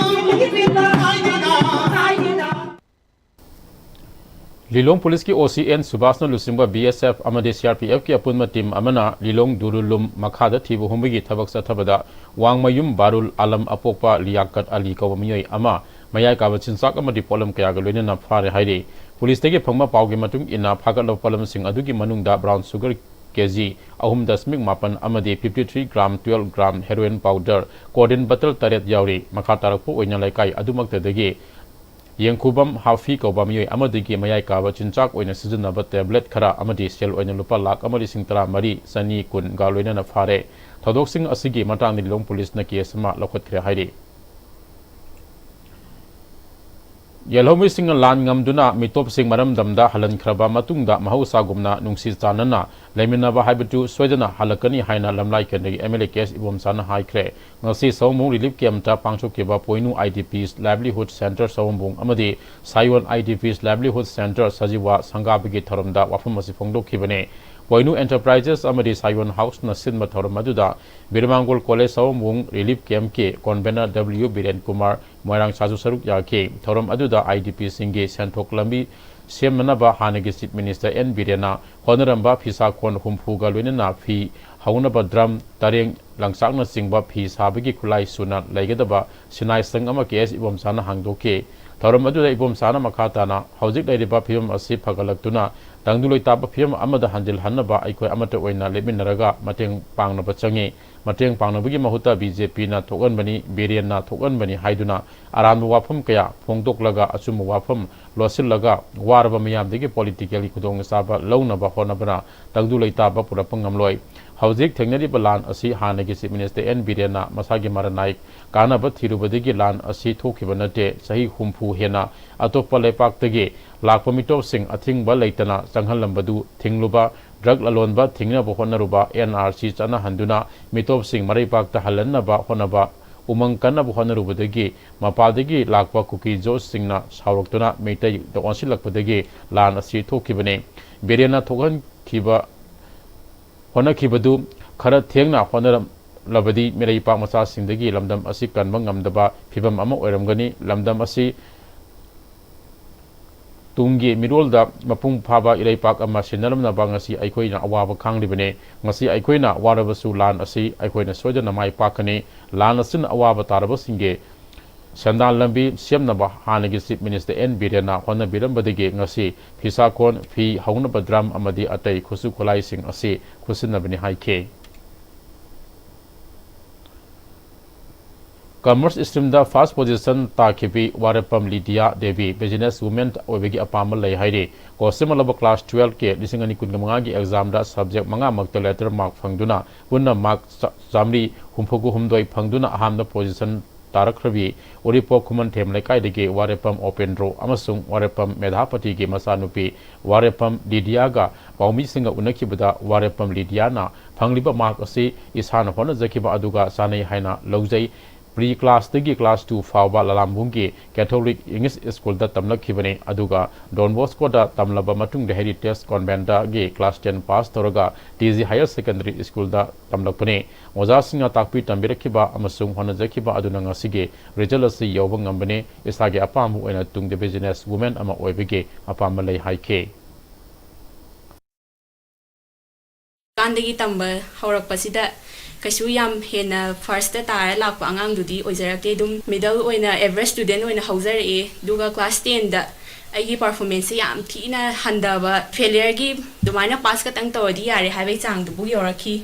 ꯂꯤꯂꯣꯡ ꯄꯨꯂꯤꯁꯀꯤ ꯑꯣ ꯁꯤ ꯑꯦꯟ ꯁꯨꯕꯥꯁꯅ ꯂꯨꯆꯤꯡꯕ ꯕꯤ ꯑꯦꯁ ꯑꯦꯐ ꯑꯃꯗꯤ ꯁꯤ ꯑꯥꯔ ꯄꯤ ꯑꯦꯐꯀꯤ ꯑꯄꯨꯟꯕ ꯇꯤꯝ ꯑꯃꯅ ꯂꯤꯂꯣꯡ ꯗꯨꯔꯨꯂꯨꯝ ꯃꯈꯥꯗ ꯊꯤꯕ ꯍꯨꯝꯕꯒꯤ ꯊꯕꯛ ꯆꯠꯊꯕꯗ ꯋꯥꯡꯃꯌꯨꯝ ꯕꯥꯔꯨꯜ ꯑꯂꯝ ꯑꯄꯣꯛꯄ ꯂꯤꯌꯥꯀꯠ ꯑꯂꯤ ꯀꯧꯕ ꯃꯤꯑꯣꯏ ꯑꯃ ꯃꯌꯥꯏ ꯀꯥꯕ ꯆꯤꯟꯖꯥꯛ ꯑꯃꯗꯤ ꯄꯣꯠꯂꯝ ꯀꯌꯥꯒ ꯂꯣꯏꯅꯅ ꯐꯥꯔꯦ ꯍꯥꯏꯔꯤ꯫ ꯄꯨꯂꯤꯁꯇꯒꯤ ꯐꯪꯕ ꯄꯥꯎꯒꯤ ꯃꯇꯨꯡ ꯏꯟꯅ, ꯐꯥꯒꯠꯂꯕ ꯄꯣꯠꯂꯝꯁꯤꯡ ꯑꯗꯨꯒꯤ ꯃꯅꯨꯡꯗ ꯕ꯭ꯔꯥꯎꯟ ꯁꯨꯒꯔ ꯀꯦ ꯖꯤ ꯑꯍꯨꯝ ꯗꯁꯃꯤꯛ ꯃꯥꯄꯟ ꯑꯃꯗꯤ fifty three gram, twelve gram heroin powder, codeine bottle ꯇꯔꯦꯠ ꯌꯥꯎꯔꯤ꯫ ꯃꯈꯥ ꯇꯥꯔꯛꯄ ꯑꯣꯏꯅ ꯂꯩꯀꯥꯏ ꯑꯗꯨꯃꯛꯇꯗꯒꯤ ꯌꯦꯡꯈꯨꯕꯝ ꯍꯥꯐꯤ ꯀꯧꯕ ꯃꯤꯑꯣꯏ ꯑꯃꯗꯒꯤ ꯃꯌꯥꯏ ꯀꯥꯕ ꯆꯤꯟꯖꯥꯛ ꯑꯣꯏꯅ ꯁꯤꯖꯤꯟꯅꯕ ꯇꯦꯕ꯭ꯂꯦꯠ ꯈꯔ ꯑꯃꯗꯤ ꯁꯦꯜ ꯑꯣꯏꯅ ꯂꯨꯄꯥ ꯂꯥꯈ ꯑꯃꯗꯤ ꯂꯤꯁꯤꯡ ꯇꯔꯥꯃꯔꯤ ꯆꯅꯤ ꯀꯨꯟꯒ ꯂꯣꯏꯅꯅ ꯐꯥꯔꯦ꯫ ꯊꯧꯗꯣꯛꯁꯤꯡ ꯑꯁꯤꯒꯤ ꯃꯇꯥꯡꯗ ꯂꯤꯂꯣꯡ ꯄꯨꯂꯤꯁꯅ ꯀꯦꯁ ꯑꯃ ꯂꯧꯈꯠꯈ꯭ꯔꯦ ꯍꯥꯏꯔꯤ꯫ ꯌꯦꯜꯍꯧꯃꯤꯁꯤꯡꯅ ꯂꯥꯟ ꯉꯝꯗꯨꯅ ꯃꯤꯇꯣꯞꯁꯤꯡ ꯃꯔꯝꯗꯝꯗ ꯍꯜꯍꯟꯈ꯭ꯔꯕ ꯃꯇꯨꯡꯗ, ꯃꯍꯧꯁꯥꯒꯨꯝꯅ ꯅꯨꯡꯁꯤ ꯆꯥꯟꯅꯅ ꯂꯩꯃꯤꯟꯅꯕ ꯍꯥꯏꯕꯗꯨ ꯁꯣꯏꯗꯅ ꯍꯜꯂꯛꯀꯅꯤ ꯍꯥꯏꯅ ꯂꯝꯂꯥꯏ ꯀꯦꯟꯗ꯭ꯔꯒꯤ ꯑꯦꯝ ꯑꯦꯜ ꯑꯦ ꯀꯦ ꯑꯦꯁ ꯏꯕꯣꯝꯆꯥꯅ ꯍꯥꯏꯈ꯭ꯔꯦ꯫ ꯉꯁꯤ ꯁꯑꯣꯝꯕꯨꯡ ꯔꯤꯂꯤꯐ ꯀꯦꯝꯞꯇ ꯄꯥꯡꯊꯣꯛꯈꯤꯕ ꯄꯣꯏꯅꯨ ꯑꯥꯏ ꯗꯤ ꯄꯤꯁ ꯂꯥꯏꯚꯂꯤꯍꯨꯗ ꯁꯦꯟꯇꯔ ꯁꯑꯣꯝꯕꯨꯡ ꯑꯃꯗꯤ Sayon I D Ps livelihood centre ꯁꯖꯤꯋꯥ ꯁꯪꯒꯥꯕꯒꯤ ꯊꯧꯔꯝꯗ ꯋꯥꯐꯝ ꯑꯁꯤ ꯐꯣꯡꯗꯣꯛꯈꯤꯕꯅꯤ꯫ ꯄꯣꯏꯅꯨ ꯑꯦꯟꯇꯔꯄ꯭ꯔꯥꯏꯖꯦꯁ ꯑꯃꯗꯤ ꯁꯥꯌꯣꯟ ꯍꯥꯎꯁꯅ ꯁꯤꯟꯕ ꯊꯧꯔꯝ ꯑꯗꯨꯗ ꯕꯤꯔꯃꯥꯡꯒꯣꯜ ꯀꯣꯂꯦꯖ ꯁꯑꯣꯝꯕꯨꯡ ꯔꯤꯂꯤꯐ ꯀꯦꯝꯞꯀꯤ ꯀꯣꯟꯚꯦꯅꯔ ꯗꯕ꯭ꯂꯤꯎ ꯕꯤꯔꯦꯟ ꯀꯨꯃꯥꯔ ꯃꯣꯏꯔꯥꯡꯁꯥꯁꯨ ꯁꯔꯨꯛ ꯌꯥꯈꯤ꯫ ꯊꯧꯔꯝ ꯑꯗꯨꯗ ꯑꯥꯏ ꯗꯤ ꯄꯤꯁꯤꯡꯒꯤ ꯁꯦꯟꯊꯣꯛ ꯂꯝꯕꯤ ꯁꯦꯝꯅꯅꯕ ꯍꯥꯟꯅꯒꯤ ꯆꯤꯐ ꯃꯤꯅꯤꯁꯇꯔ ꯑꯦꯟ ꯕꯤꯔꯦꯟꯅ ꯍꯣꯠꯅꯔꯝꯕ ꯐꯤꯁꯥ ꯀꯣꯟ ꯍꯨꯝꯐꯨꯒ ꯂꯣꯏꯅꯅ ꯐꯤ ꯍꯧꯅꯕ ꯗ꯭ꯔꯝ, ꯇꯔꯦꯡ, ꯂꯪꯆꯥꯛꯅꯆꯤꯡꯕ ꯐꯤ ꯁꯥꯕꯒꯤ ꯈꯨꯠꯂꯥꯏ ꯁꯨꯅ ꯂꯩꯒꯗꯕ ꯁꯤꯟꯅꯥꯏ ꯁꯪ ꯑꯃ ꯀꯦ ꯑꯦꯁ ꯏꯕꯣꯝꯆꯥꯅ ꯍꯥꯡꯗꯣꯛꯈꯤ꯫ ꯊꯧꯔꯝ ꯑꯗꯨꯗ ꯏꯕꯣꯝꯆꯥꯅ ꯃꯈꯥ ꯇꯥꯅ ꯍꯧꯖꯤꯛ ꯂꯩꯔꯤꯕ ꯐꯤꯕꯝ ꯑꯁꯤ ꯐꯒꯠꯂꯛꯇꯨꯅ ꯇꯪꯗꯨ ꯂꯩꯇꯥꯕ ꯐꯤꯕꯝ ꯑꯃꯗ ꯍꯟꯖꯤꯜꯍꯟꯅꯕ ꯑꯩꯈꯣꯏ ꯑꯃꯠꯇ ꯑꯣꯏꯅ ꯂꯦꯞꯃꯤꯟꯅꯔꯒ ꯃꯇꯦꯡ ꯄꯥꯡꯅꯕ ꯆꯪꯏ꯫ ꯃꯇꯦꯡ ꯄꯥꯡꯅꯕꯒꯤ ꯃꯍꯨꯠꯇ ꯕꯤ ꯖꯦ ꯄꯤꯅ ꯊꯣꯛꯍꯟꯕꯅꯤ, ꯕꯤꯔꯦꯟꯅ ꯊꯣꯛꯍꯟꯕꯅꯤ ꯍꯥꯏꯗꯨꯅ ꯑꯔꯥꯟꯕ ꯋꯥꯐꯝ ꯀꯌꯥ ꯐꯣꯡꯗꯣꯛꯂꯒ ꯑꯆꯨꯝꯕ ꯋꯥꯐꯝ ꯂꯣꯠꯁꯤꯜꯂꯒ ꯋꯥꯔꯕ ꯃꯤꯌꯥꯝꯗꯒꯤ ꯄꯣꯂꯤꯇꯤꯀꯦꯜꯒꯤ ꯈꯨꯗꯣꯡꯆꯥꯕ ꯂꯧꯅꯕ ꯍꯣꯠꯅꯕꯅ ꯇꯪꯗꯨ ꯂꯩꯇꯥꯕ ꯄꯨꯔꯛꯄ ꯉꯝꯂꯣꯏ꯫ ꯍꯧꯖꯤꯛ ꯊꯦꯡꯅꯔꯤꯕ ꯂꯥꯟ ꯑꯁꯤ ꯍꯥꯟꯅꯒꯤ ꯆꯤꯐ ꯃꯤꯅꯤꯁꯇꯔ ꯑꯦꯟ ꯕꯤꯔꯦꯟꯅ ꯃꯁꯥꯒꯤ ꯃꯔꯅꯥꯏ ꯀꯥꯟꯅꯕ ꯊꯤꯔꯨꯕꯗꯒꯤ ꯂꯥꯟ ꯑꯁꯤ ꯊꯣꯛꯈꯤꯕ ꯅꯠꯇꯦ꯫ ꯆꯍꯤ ꯍꯨꯝꯐꯨ ꯍꯦꯟꯅ ꯑꯇꯣꯞꯄ ꯂꯩꯄꯥꯛꯇꯒꯤ ꯂꯥꯛꯄ ꯃꯤꯇꯣꯞꯁꯤꯡ ꯑꯊꯤꯡꯕ ꯂꯩꯇꯅ ꯆꯪꯍꯜꯂꯝꯕꯗꯨ ꯊꯤꯡꯂꯨꯕ, ꯗ꯭ꯔꯒ ꯂꯂꯣꯟꯕ ꯊꯤꯡꯅꯕ ꯍꯣꯠꯅꯔꯨꯕ, ꯑꯦꯟ ꯑꯥꯔ ꯁꯤ ꯆꯠꯅꯍꯟꯗꯨꯅ ꯃꯤꯇꯣꯞꯁꯤꯡ ꯃꯔꯩꯄꯥꯛꯇ ꯍꯜꯍꯟꯅꯕ ꯍꯣꯠꯅꯕ, ꯎꯃꯪ ꯀꯟꯅꯕ ꯍꯣꯠꯅꯔꯨꯕꯗꯒꯤ ꯃꯄꯥꯜꯗꯒꯤ ꯂꯥꯛꯄ ꯀꯨꯀꯤ ꯖꯣꯁꯁꯤꯡꯅ ꯁꯥꯎꯔꯛꯇꯨꯅ ꯃꯩꯇꯩꯗ ꯑꯣꯟꯁꯤꯜꯂꯛꯄꯗꯒꯤ ꯂꯥꯟ ꯑꯁꯤ ꯊꯣꯛꯈꯤꯕꯅꯤ꯫ ꯕꯤꯔꯦꯟꯅ ꯊꯣꯛꯍꯟꯈꯤꯕ, ꯍꯣꯠꯅꯈꯤꯕꯗꯨ ꯈꯔ ꯊꯦꯡꯅ ꯍꯣꯠꯅꯔꯝꯂꯕꯗꯤ ꯃꯤꯔꯩꯄꯥꯛ ꯃꯆꯥꯁꯤꯡꯗꯒꯤ ꯂꯝꯗꯝ ꯑꯁꯤ ꯀꯟꯕ ꯉꯝꯗꯕ ꯐꯤꯕꯝ ꯑꯃ ꯑꯣꯏꯔꯝꯒꯅꯤ꯫ ꯂꯝꯗꯝ ꯑꯁꯤ ꯇꯨꯡꯒꯤ ꯃꯤꯔꯣꯜꯗ ꯃꯄꯨꯡ ꯐꯥꯕ ꯏꯔꯩꯄꯥꯛ ꯑꯃ ꯁꯤꯟꯅꯔꯝꯅꯕ ꯉꯁꯤ ꯑꯩꯈꯣꯏꯅ ꯑꯋꯥꯕ ꯈꯥꯡꯂꯤꯕꯅꯤ꯫ ꯉꯁꯤ ꯑꯩꯈꯣꯏꯅ ꯋꯥꯔꯕꯁꯨ ꯂꯥꯟ ꯑꯁꯤ ꯑꯩꯈꯣꯏꯅ ꯁꯣꯏꯗꯅ ꯃꯥꯏ ꯄꯥꯛꯀꯅꯤ꯫ ꯂꯥꯟ ꯑꯁꯤꯅ ꯑꯋꯥꯕ ꯇꯥꯔꯕꯁꯤꯡꯒꯤ ꯁꯦꯟꯗꯥꯟ ꯂꯝꯕꯤ ꯁꯦꯝꯅꯕ ꯍꯥꯟꯅꯒꯤ Chief Minister ꯑꯦꯟ ꯕꯤꯔꯦꯟꯅ ꯍꯣꯠꯅꯕꯤꯔꯝꯕꯗꯒꯤ ꯉꯁꯤ ꯐꯤꯁꯥꯀꯣꯟ, ꯐꯤ ꯍꯧꯅꯕ drum ꯑꯃꯗꯤ ꯑꯇꯩ ꯈꯨꯠꯁꯨ ꯈꯨꯠꯂꯥꯏꯁꯤꯡ ꯑꯁꯤ ꯈꯨꯠꯁꯤꯟꯅꯕꯅꯤ ꯍꯥꯏꯈꯤ꯫ Commerce streamꯗ first position ꯇꯥꯈꯤꯕꯤ Warepam Lydia Devi business woman ꯑꯣꯏꯕꯒꯤ ꯑꯄꯥꯝꯕ ꯂꯩ ꯍꯥꯏꯔꯤ꯫ ꯀꯣꯁꯤꯃ ꯂꯧꯕ class twelveꯀꯤ ꯂꯤꯁꯤꯡ ꯑꯅꯤ ꯀꯨꯟꯒ ꯃꯉꯥꯒꯤ examꯗ subject ꯃꯉꯥꯃꯛꯇ letter mark ꯐꯪꯗꯨꯅ ꯄꯨꯟꯅ mark ꯆꯥ-, ꯆꯥꯃꯔꯤ ꯍꯨꯝꯐꯨꯒ ꯍꯨꯝꯗꯣꯏ ꯐꯪꯗꯨꯅ ꯑꯍꯥꯟꯕ position ꯇꯥꯔꯛꯈ꯭ꯔꯕꯤ ꯎꯔꯤꯄꯣꯛ ꯈꯨꯃꯟꯊꯦꯝ ꯂꯩꯀꯥꯏꯗꯒꯤ ꯋꯥꯔꯦꯄꯝ ꯑꯣꯄꯦꯟꯗ꯭ꯔꯣ ꯑꯃꯁꯨꯡ ꯋꯥꯔꯦꯄꯝ ꯃꯦꯙꯥꯄꯇꯤꯒꯤ ꯃꯆꯥꯅꯨꯄꯤ ꯋꯥꯔꯦꯄꯝ ꯂꯤꯗꯤꯌꯥꯒ ꯄꯥꯎꯃꯤꯁꯤꯡꯒ ꯎꯅꯈꯤꯕꯗ ꯋꯥꯔꯦꯄꯝ ꯂꯤꯗꯤꯌꯥꯅ ꯐꯪꯂꯤꯕ mark ꯑꯁꯤ ꯏꯁꯥꯅ ꯍꯣꯠꯅꯖꯈꯤꯕ ꯑꯗꯨꯒ ꯆꯥꯟꯅꯩ ꯍꯥꯏꯅ ꯂꯧꯖꯩ꯫ Pre classꯗꯒꯤ class two ꯐꯥꯎꯕ ꯂꯂꯥꯝꯕꯨꯡꯒꯤ Catholic English Schoolꯗ ꯇꯝꯂꯛꯈꯤꯕꯅꯤ, ꯑꯗꯨꯒ Don Boscoꯗ ꯇꯝꯂꯕ ꯃꯇꯨꯡꯗ Heritage Conventꯒꯤ class ten pass ꯇꯧꯔꯒ ꯇꯤ ꯖꯤ Higher Secondary Schoolꯗ ꯇꯝꯂꯛꯄꯅꯤ꯫ ꯑꯣꯖꯥꯁꯤꯡꯅ ꯇꯥꯛꯄꯤ ꯇꯝꯕꯤꯔꯛꯈꯤꯕ ꯑꯃꯁꯨꯡ ꯍꯣꯠꯅꯖꯈꯤꯕ ꯑꯗꯨꯅ ꯉꯁꯤꯒꯤ result ꯑꯁꯤ ꯌꯧꯕ ꯉꯝꯕꯅꯤ꯫ ꯏꯁꯥꯒꯤ ꯑꯄꯥꯝꯕ ꯑꯣꯏꯅ ꯇꯨꯡꯗ business woman ꯑꯃ ꯑꯣꯏꯕꯒꯤ ꯑꯄꯥꯝꯕ ꯂꯩ ꯍꯥꯏꯈꯤ꯫ ꯀꯥꯟꯗꯒꯤ ꯇꯝꯕ ꯍꯧꯔꯛꯄꯁꯤꯗ ꯀꯩꯁꯨ ꯌꯥꯝ ꯍꯦꯟꯅ firstꯇ ꯇꯥꯔ ꯂꯥꯛꯄ ꯑꯉꯥꯡꯗꯨꯗꯤ ꯑꯣꯏꯖꯔꯛꯇꯦ꯫ ꯑꯗꯨꯝ middle ꯑꯣꯏꯅ average student ꯑꯣꯏꯅ ꯍꯧꯖꯔꯛꯑꯦ꯫ ꯑꯗꯨꯒ class tenꯗ ꯑꯩꯒꯤ performanceꯁꯦ ꯌꯥꯝ ꯊꯤꯅ ꯍꯟꯊꯕ, failureꯒꯤ ꯑꯗꯨꯃꯥꯏꯅ pass ꯈꯛꯇꯪ ꯇꯧꯔꯗꯤ ꯌꯥꯔꯦ ꯍꯥꯏꯕꯒꯤ ꯆꯥꯡꯗꯨꯕꯨ ꯌꯧꯔꯛꯈꯤ꯫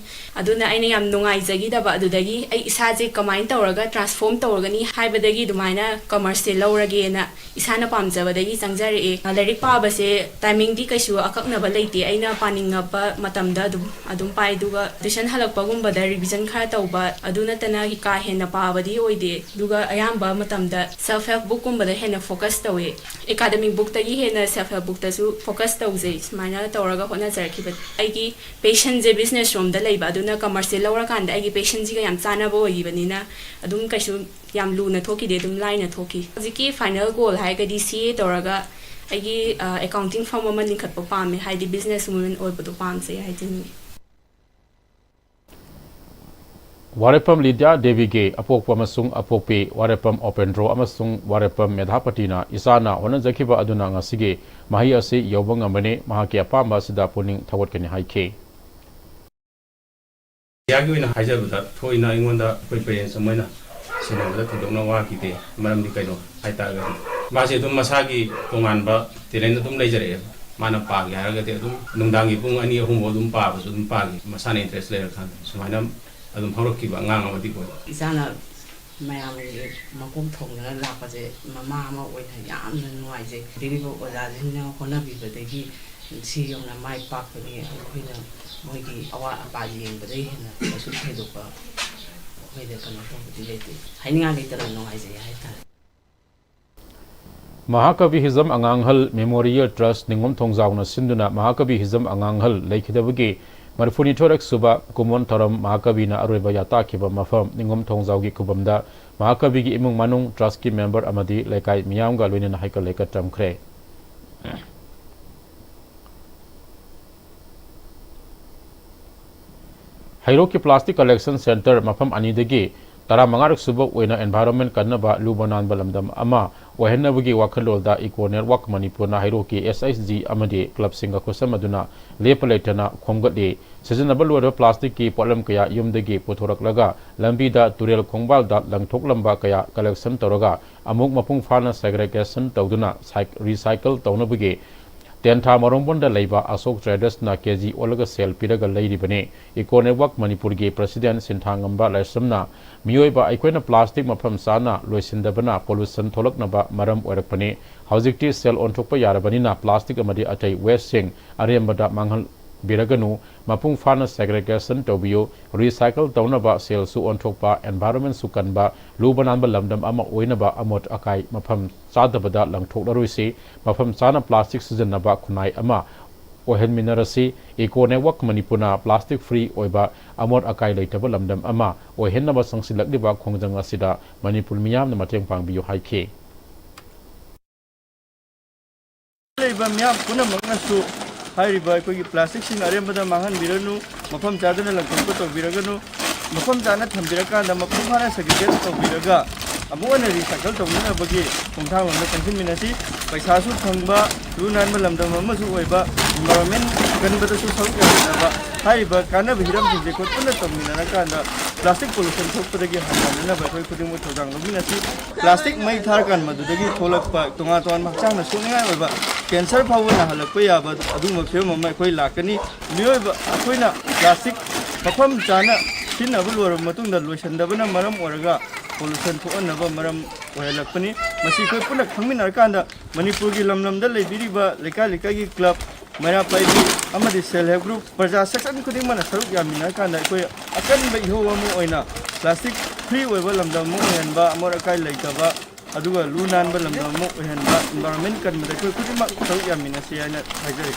ꯑꯗꯨꯅ ꯑꯩꯅ ꯌꯥꯝ ꯅꯨꯡꯉꯥꯏꯖꯈꯤꯗꯕ ꯑꯗꯨꯗꯒꯤ ꯑꯩ ꯏꯁꯥꯁꯦ ꯀꯃꯥꯏꯅ ꯇꯧꯔꯒ transform ꯇꯧꯔꯒꯅꯤ ꯍꯥꯏꯕꯗꯒꯤ ꯑꯗꯨꯃꯥꯏꯅ commerceꯁꯦ ꯂꯧꯔꯒꯦꯅ ꯏꯁꯥꯅ ꯄꯥꯝꯖꯕꯗꯒꯤ ꯆꯪꯖꯔꯛꯑꯦ꯫ ꯂꯥꯏꯔꯤꯛ ꯄꯥꯕꯁꯦ timingꯗꯤ ꯀꯩꯁꯨ ꯑꯀꯛꯅꯕ ꯂꯩꯇꯦ꯫ ꯑꯩꯅ ꯄꯥꯅꯤꯡꯉꯛꯄ ꯃꯇꯝꯗ ꯑꯗꯨꯝ, ꯑꯗꯨꯝ ꯄꯥꯏ꯫ ꯑꯗꯨꯒ tuition ꯍꯜꯂꯛꯄꯒꯨꯝꯕꯗ revision ꯈꯔ ꯇꯧꯕ, ꯑꯗꯨ ꯅꯠꯇꯅ ꯀꯥ ꯍꯦꯟꯅ ꯄꯥꯕꯗꯤ ꯑꯣꯏꯗꯦ꯫ ꯑꯗꯨꯒ ꯑꯌꯥꯝꯕ ꯃꯇꯝꯗ self help bookꯀꯨꯝꯕꯗ ꯍꯦꯟꯅ focus ꯇꯧꯋꯦ꯫ Academic bookꯇꯒꯤ ꯍꯦꯟꯅ self help bookꯇꯁꯨ focus ꯇꯧꯖꯩ꯫ ꯁꯨꯃꯥꯏꯅ ꯇꯧꯔꯒ ꯍꯣꯠꯅꯖꯔꯛꯈꯤꯕꯅꯤ꯫ ꯑꯩꯒꯤ passionꯁꯦ business ꯔꯣꯝꯗ ꯂꯩꯕ, ꯑꯗꯨꯅ commerceꯁꯦ ꯂꯧꯔꯀꯥꯟꯗ ꯑꯩꯒꯤ passionꯁꯤꯒ ꯌꯥꯝ ꯆꯥꯟꯅꯕ ꯑꯣꯏꯈꯤꯕꯅꯤꯅ ꯑꯗꯨꯝ ꯀꯩꯁꯨ ꯌꯥꯝ ꯂꯨꯅ ꯊꯣꯛꯈꯤꯗꯦ, ꯑꯗꯨꯝ ꯂꯥꯏꯅ ꯊꯣꯛꯈꯤ꯫ ꯍꯧꯖꯤꯛꯀꯤ final goal ꯍꯥꯏꯔꯒꯗꯤ C A ꯇꯧꯔꯒ ꯑꯩꯒꯤ, ꯑ, accounting firm ꯑꯃ ꯂꯤꯡꯈꯠꯄ ꯄꯥꯝꯃꯦ, ꯍꯥꯏꯗꯤ business woman ꯑꯣꯏꯕꯗꯣ ꯄꯥꯝꯖꯩ ꯍꯥꯏꯖꯅꯤꯡꯉꯤ꯫ ꯋꯥꯔꯦꯞꯐꯝ ꯂꯤꯗ꯭ꯌꯥ ꯗꯦꯕꯤꯒꯤ ꯑꯄꯣꯛꯄ ꯑꯃꯁꯨꯡ ꯑꯄꯣꯛꯄꯤ ꯋꯥꯔꯦꯞꯐꯝ ꯑꯣꯄꯦꯟꯗ꯭ꯔꯣ ꯑꯃꯁꯨꯡ ꯋꯥꯔꯦꯞꯐꯝ ꯃꯦꯙꯥꯄꯇꯤꯅ ꯏꯆꯥꯅ ꯍꯣꯠꯅꯖꯈꯤꯕ ꯑꯗꯨꯅ ꯉꯁꯤꯒꯤ ꯃꯍꯩ ꯑꯁꯤ ꯌꯧꯕ ꯉꯝꯕꯅꯤ, ꯃꯍꯥꯛꯀꯤ ꯑꯄꯥꯝꯕ ꯑꯁꯤꯗ ꯄꯨꯛꯅꯤꯡ ꯊꯧꯒꯠꯀꯅꯤ ꯍꯥꯏꯈꯤ꯫ ꯏꯟꯗꯤꯌꯥꯒꯤ ꯑꯣꯏꯅ ꯍꯥꯏꯖꯕꯗ, ꯊꯣꯏꯅ ꯑꯩꯉꯣꯟꯗ ꯑꯩꯈꯣꯏ ꯄꯦꯔꯦꯟꯁ ꯑꯃ ꯑꯣꯏꯅ ꯁꯦꯟꯅꯕꯗ ꯊꯣꯏꯗꯣꯛꯅ ꯋꯥꯈꯤꯗꯦ꯫ ꯃꯔꯝꯗꯤ ꯀꯩꯅꯣ ꯍꯥꯏ ꯇꯥꯔꯒꯗꯤ, ꯃꯥꯁꯦ ꯑꯗꯨꯝ ꯃꯁꯥꯒꯤ ꯇꯣꯉꯥꯟꯕ ꯇꯦꯂꯦꯟ ꯑꯗꯨꯝ ꯂꯩꯖꯔꯛꯑꯦꯕ꯫ ꯃꯥꯅ ꯄꯥꯒꯦ ꯍꯥꯏꯔꯒꯗꯤ ꯑꯗꯨꯝ ꯅꯨꯡꯗꯥꯡꯒꯤ ꯄꯨꯡ ꯑꯅꯤ ꯑꯍꯨꯝꯐꯥꯎ ꯑꯗꯨꯝ ꯄꯥꯕꯁꯨ ꯑꯗꯨꯝ ꯄꯥꯈꯤ, ꯃꯁꯥꯅ ꯏꯟꯇꯔꯦꯁ ꯂꯩꯔꯀꯥꯟꯗ꯫ ꯁꯨꯃꯥꯏꯅ ꯑꯗꯨꯝ ꯍꯧꯔꯛꯈꯤꯕ ꯑꯉꯥꯡ ꯑꯃꯗꯤ ꯑꯣꯏ꯫ ꯏꯆꯥꯅ ꯃꯌꯥꯝꯒꯤ ꯃꯀꯣꯛ ꯊꯣꯡꯗꯨꯅ ꯂꯥꯛꯄꯁꯦ ꯃꯃꯥ ꯑꯃ ꯑꯣꯏꯅ ꯌꯥꯝꯅ ꯅꯨꯡꯉꯥꯏꯖꯩ꯫ ꯄꯤꯔꯤꯕ ꯑꯣꯖꯥꯁꯤꯡꯅ ꯍꯣꯠꯅꯕꯤꯕꯗꯒꯤ ꯁꯤ ꯌꯧꯅ ꯃꯥꯏ ꯄꯥꯛꯄꯅꯤ꯫ ꯑꯩꯈꯣꯏꯅ ꯃꯣꯏꯒꯤ ꯑꯋꯥꯠ ꯑꯄꯥ ꯌꯦꯡꯕꯗꯒꯤ ꯍꯦꯟꯅ ꯀꯩꯁꯨ ꯊꯣꯏꯗꯣꯛꯄ ꯑꯩꯈꯣꯏꯗ ꯀꯩꯅꯣ ꯇꯧꯕꯗꯤ ꯂꯩꯇꯦ꯫ ꯍꯥꯏꯅꯤꯡꯉꯥꯏ ꯂꯩꯇꯅ ꯅꯨꯡꯉꯥꯏꯖꯩ ꯍꯥꯏꯇꯥꯔꯦ꯫ ꯃꯍꯥꯀꯕꯤ ꯍꯤꯖꯝ ꯑꯉꯥꯡꯍꯜ ꯃꯦꯃꯣꯔꯤꯌꯦꯜ ꯇ꯭ꯔꯁ ꯅꯤꯉꯣꯝ ꯊꯣꯡꯖꯥꯎꯅ ꯁꯤꯟꯗꯨꯅ ꯃꯍꯥꯀꯕꯤ ꯍꯤꯖꯝ ꯑꯉꯥꯡꯍꯜ ꯂꯩꯈꯤꯗꯕꯒꯤ ꯃꯔꯤꯐꯨꯅꯤꯊꯣꯏꯔꯛ ꯁꯨꯕ ꯀꯨꯝꯑꯣꯟ ꯊꯧꯔꯝ ꯃꯍꯥꯀꯕꯤꯅ ꯑꯔꯣꯏꯕ ꯌꯥꯇꯥꯛꯈꯤꯕ ꯃꯐꯝ ꯅꯤꯉꯣꯝ ꯊꯣꯡꯖꯥꯎꯒꯤ ꯈꯨꯕꯝꯗ ꯃꯍꯥꯀꯕꯤꯒꯤ ꯏꯃꯨꯡ ꯃꯅꯨꯡ, ꯇ꯭ꯔꯁꯀꯤ ꯃꯦꯝꯕꯔ ꯑꯃꯗꯤ ꯂꯩꯀꯥꯏ ꯃꯤꯌꯥꯝꯒ ꯂꯣꯏꯅꯅ ꯍꯩꯀꯠ ꯂꯩꯀꯠ ꯇꯝꯈ꯭ꯔꯦ꯫ ꯍꯩꯔꯣꯛꯀꯤ ꯄ꯭ꯂꯥꯁꯇꯤꯛ ꯀꯂꯦꯛꯁꯟ ꯁꯦꯟꯇꯔ ꯃꯐꯝ ꯑꯅꯤꯗꯒꯤ ꯇꯔꯥꯃꯉꯥꯔꯛ ꯁꯨꯕ ꯑꯣꯏꯅ ꯑꯦꯟꯚꯥꯏꯔꯣꯟꯃꯦꯟ ꯀꯟꯅꯕ ꯂꯨꯕ ꯅꯥꯟꯕ ꯂꯝꯗꯝ ꯑꯃ ꯑꯣꯏꯍꯟꯅꯕꯒꯤ ꯋꯥꯈꯜꯂꯣꯟꯗ ꯏꯀꯣ ꯅꯦꯠꯋꯥꯔꯛ ꯃꯅꯤꯄꯨꯔꯅ ꯍꯩꯔꯣꯛꯀꯤ ꯑꯦꯁ ꯑꯩꯆ ꯖꯤ ꯑꯃꯗꯤ ꯀ꯭ꯂꯕꯁꯤꯡꯒ ꯈꯨꯠꯁꯝꯅꯗꯨꯅ ꯂꯦꯞꯄ ꯂꯩꯇꯅ ꯈꯣꯝꯒꯠꯂꯤ꯫ ꯁꯤꯖꯤꯟꯅꯕ ꯂꯣꯏꯔꯕ ꯄ꯭ꯂꯥꯁꯇꯤꯛꯀꯤ ꯄꯣꯠꯂꯝ ꯀꯌꯥ ꯌꯨꯝꯗꯒꯤ ꯄꯨꯊꯣꯔꯛꯂꯒ ꯂꯝꯕꯤꯗ, ꯇꯨꯔꯦꯜ ꯈꯣꯡꯕꯥꯜꯗ ꯂꯪꯊꯣꯛꯂꯝꯕ ꯀꯌꯥ ꯀꯂꯦꯛꯁꯟ ꯇꯧꯔꯒ ꯑꯃꯨꯛ ꯃꯄꯨꯡ ꯐꯥꯅ ꯁꯦꯒ꯭ꯔꯦꯒꯦꯁꯟ ꯇꯧꯗꯨꯅ ꯁꯥꯏꯛ-, ꯔꯤꯁꯥꯏꯀꯜ ꯇꯧꯅꯕꯒꯤ ꯇꯦꯟꯊꯥ ꯃꯔꯣꯝꯕꯣꯟꯗ ꯂꯩꯕ ꯑꯁꯣꯛ ꯇ꯭ꯔꯦꯗꯔꯁꯅ ꯀꯦꯖꯤ ꯑꯣꯜꯂꯒ ꯁꯦꯜ ꯄꯤꯔꯒ ꯂꯩꯔꯤꯕꯅꯤ꯫ ꯏꯀꯣ ꯅꯦꯠꯋꯥꯔꯛ ꯃꯅꯤꯄꯨꯔꯒꯤ ꯄ꯭ꯔꯁꯤꯗꯦꯟ ꯁꯤꯟꯊꯥꯉꯝꯕ ꯂꯥꯏꯁ꯭ꯔꯝꯅ ꯃꯤꯑꯣꯏꯕ ꯑꯩꯈꯣꯏꯅ ꯄ꯭ꯂꯥꯁꯇꯤꯛ ꯃꯐꯝ ꯆꯥꯅ ꯂꯣꯏꯁꯤꯟꯗꯕꯅ ꯄꯣꯂꯨꯁꯟ ꯊꯣꯛꯂꯛꯅꯕ ꯃꯔꯝ ꯑꯣꯏꯔꯛꯄꯅꯤ꯫ ꯍꯧꯖꯤꯛꯇꯤ ꯁꯦꯜ ꯑꯣꯟꯊꯣꯛꯄ ꯌꯥꯔꯕꯅꯤꯅ ꯄ꯭ꯂꯥꯁꯇꯤꯛ ꯑꯃꯗꯤ ꯑꯇꯩ ꯋꯦꯁꯁꯤꯡ ꯑꯔꯦꯝꯕꯗ ꯃꯥꯡꯍꯟꯕꯤꯔꯒꯅꯨ, ꯃꯄꯨꯡ ꯐꯥꯅ ꯁꯦꯒ꯭ꯔꯦꯒꯦꯁꯟ ꯇꯧꯕꯤꯌꯨ, ꯔꯤꯁꯥꯏꯀꯜ ꯇꯧꯅꯕ ꯁꯦꯜꯁꯨ ꯑꯣꯟꯊꯣꯛꯄ, ꯑꯦꯟꯚꯥꯏꯔꯣꯟꯃꯦꯟꯁꯨ ꯀꯟꯕ, ꯂꯨꯕ ꯅꯥꯟꯕ ꯂꯝꯗꯝ ꯑꯃ ꯑꯣꯏꯅꯕ ꯑꯃꯣꯠ ꯑꯀꯥꯏ ꯃꯐꯝ ꯆꯥꯗꯕꯗ ꯂꯪꯊꯣꯛꯂꯔꯣꯏꯁꯤ꯫ ꯃꯐꯝ ꯆꯥꯅ ꯄ꯭ꯂꯥꯁꯇꯤꯛ ꯁꯤꯖꯤꯟꯅꯕ ꯈꯨꯟꯅꯥꯏ ꯑꯃ ꯑꯣꯏꯍꯟꯃꯤꯟꯅꯔꯁꯤ꯫ ꯏꯀꯣ ꯅꯦꯠꯋꯥꯔꯛ ꯃꯅꯤꯄꯨꯔꯅ ꯄ꯭ꯂꯥꯁꯇꯤꯛ ꯐ꯭ꯔꯤ ꯑꯣꯏꯕ, ꯑꯃꯣꯠ ꯑꯀꯥꯏ ꯂꯩꯇꯕ ꯂꯝꯗꯝ ꯑꯃ ꯑꯣꯏꯍꯟꯅꯕ ꯆꯪꯁꯤꯜꯂꯛꯂꯤꯕ ꯈꯣꯡꯖꯪ ꯑꯁꯤꯗ ꯃꯅꯤꯄꯨꯔ ꯃꯤꯌꯥꯝꯅ ꯃꯇꯦꯡ ꯄꯥꯡꯕꯤꯌꯨ ꯍꯥꯏꯈꯤ꯫ ꯂꯩꯔꯤꯕ ꯃꯤꯌꯥꯝ ꯄꯨꯝꯅꯃꯛꯅꯁꯨ ꯍꯥꯏꯔꯤꯕ ꯑꯩꯈꯣꯏꯒꯤ ꯄ꯭ꯂꯥꯁꯇꯤꯛꯁꯤꯡ ꯑꯔꯦꯝꯕꯗ ꯃꯥꯡꯍꯟꯕꯤꯔꯅꯨ, ꯃꯐꯝ ꯆꯥꯗꯅ ꯂꯪꯊꯣꯛꯄ ꯇꯧꯕꯤꯔꯒꯅꯨ꯫ ꯃꯐꯝ ꯆꯥꯅ ꯊꯝꯕꯤꯔꯀꯥꯟꯗ ꯃꯄꯨꯡ ꯐꯥꯅ ꯁꯦꯒ꯭ꯔꯤꯒꯦꯠ ꯇꯧꯕꯤꯔꯒ ꯑꯃꯨꯛ ꯍꯟꯅ ꯔꯤꯁꯥꯏꯀꯜ ꯇꯧꯅꯅꯕꯒꯤ ꯈꯣꯡꯊꯥꯡꯂꯣꯝꯗ ꯆꯪꯁꯤꯟꯃꯤꯟꯅꯁꯤ꯫ ꯄꯩꯁꯥꯁꯨ ꯐꯪꯕ, ꯂꯨ ꯅꯥꯟꯕ ꯂꯝꯗꯝ ꯑꯃꯁꯨ ꯑꯣꯏꯕ, ꯏꯟꯚꯥꯏꯔꯣꯟꯃꯦꯟ ꯀꯟꯕꯗꯁꯨ ꯁꯔꯨꯛ ꯌꯥꯃꯤꯟꯅꯕ, ꯍꯥꯏꯔꯤꯕ ꯀꯥꯟꯅꯕ ꯍꯤꯔꯝꯁꯤꯡꯁꯦ ꯑꯩꯈꯣꯏ ꯄꯨꯟꯅ ꯇꯧꯃꯤꯟꯅꯔꯀꯥꯟꯗ ꯄ꯭ꯂꯥꯁꯇꯤꯛ ꯄꯣꯂꯨꯁꯟ ꯊꯣꯛꯄꯗꯒꯤ ꯍꯟꯊꯅꯅꯕ ꯑꯩꯈꯣꯏ ꯈꯨꯗꯤꯡꯃꯛ ꯊꯧꯗꯥꯡ ꯂꯧꯃꯤꯟꯅꯁꯤ꯫ ꯄ꯭ꯂꯥꯁꯇꯤꯛ ꯃꯩ ꯊꯥꯔꯀꯥꯟ ꯃꯗꯨꯗꯒꯤ ꯊꯣꯛꯂꯛꯄ ꯇꯣꯉꯥꯟ ꯇꯣꯉꯥꯟꯕ ꯍꯛꯆꯥꯡꯗ ꯁꯣꯛꯅꯤꯡꯉꯥꯏ ꯑꯣꯏꯕ ꯀꯦꯟꯁꯔ ꯐꯥꯎꯕ ꯅꯥꯍꯜꯂꯛꯄ ꯌꯥꯕ ꯑꯗꯨꯒꯨꯝꯕ ꯐꯤꯕꯝ ꯑꯃ ꯑꯩꯈꯣꯏ ꯂꯥꯛꯀꯅꯤ꯫ ꯃꯤꯑꯣꯏꯕ ꯑꯩꯈꯣꯏꯅ ꯄ꯭ꯂꯥꯁꯇꯤꯛ ꯃꯐꯝ ꯆꯥꯅ ꯁꯤꯖꯤꯟꯅꯕ ꯂꯣꯏꯔꯕ ꯃꯇꯨꯡꯗ ꯂꯣꯏꯁꯤꯟꯗꯕꯅ ꯃꯔꯝ ꯑꯣꯏꯔꯒ ꯄꯣꯂꯨꯁꯟ ꯊꯣꯛꯍꯟꯅꯕ ꯃꯔꯝ ꯑꯣꯏꯍꯜꯂꯛꯄꯅꯤ꯫ ꯃꯁꯤ ꯑꯩꯈꯣꯏ ꯄꯨꯟꯅ ꯈꯪꯃꯤꯟꯅꯔꯀꯥꯟꯗ ꯃꯅꯤꯄꯨꯔꯒꯤ ꯂꯝ ꯂꯝꯗ ꯂꯩꯕꯤꯔꯤꯕ ꯂꯩꯀꯥꯏ ꯂꯩꯀꯥꯏꯒꯤ ꯀ꯭ꯂꯕ, ꯃꯩꯔꯥ ꯄꯥꯏꯕꯤ ꯑꯃꯗꯤ ꯁꯦꯜꯐ ꯍꯦꯜꯞ ꯒ꯭ꯔꯨꯞ, ꯄ꯭ꯔꯖꯥ ꯁꯦꯛꯁꯟ ꯈꯨꯗꯤꯡꯃꯛꯅ ꯁꯔꯨꯛ ꯌꯥꯃꯤꯟꯅꯔꯀꯥꯟꯗ ꯑꯩꯈꯣꯏ ꯑꯀꯟꯕ ꯏꯍꯧ ꯑꯃ ꯑꯣꯏꯅ ꯄ꯭ꯂꯥꯁꯇꯤꯛ ꯐ꯭ꯔꯤ ꯑꯣꯏꯕ ꯂꯝꯗꯝ ꯑꯃ ꯑꯣꯏꯍꯟꯕ, ꯑꯃꯣꯠ ꯑꯀꯥꯏ ꯂꯩꯇꯕ, ꯑꯗꯨꯒ ꯂꯨ ꯅꯥꯟꯕ ꯂꯝꯗꯝ ꯑꯃ ꯑꯣꯏꯍꯟꯕ, ꯏꯟꯚꯥꯏꯔꯣꯟꯃꯦꯟ ꯀꯟꯕꯗ ꯑꯩꯈꯣꯏ ꯈꯨꯗꯤꯡꯃꯛ ꯁꯔꯨꯛ ꯌꯥꯃꯤꯟꯅꯁꯤ ꯍꯥꯏꯅ ꯍꯥꯏꯖꯔꯤ꯫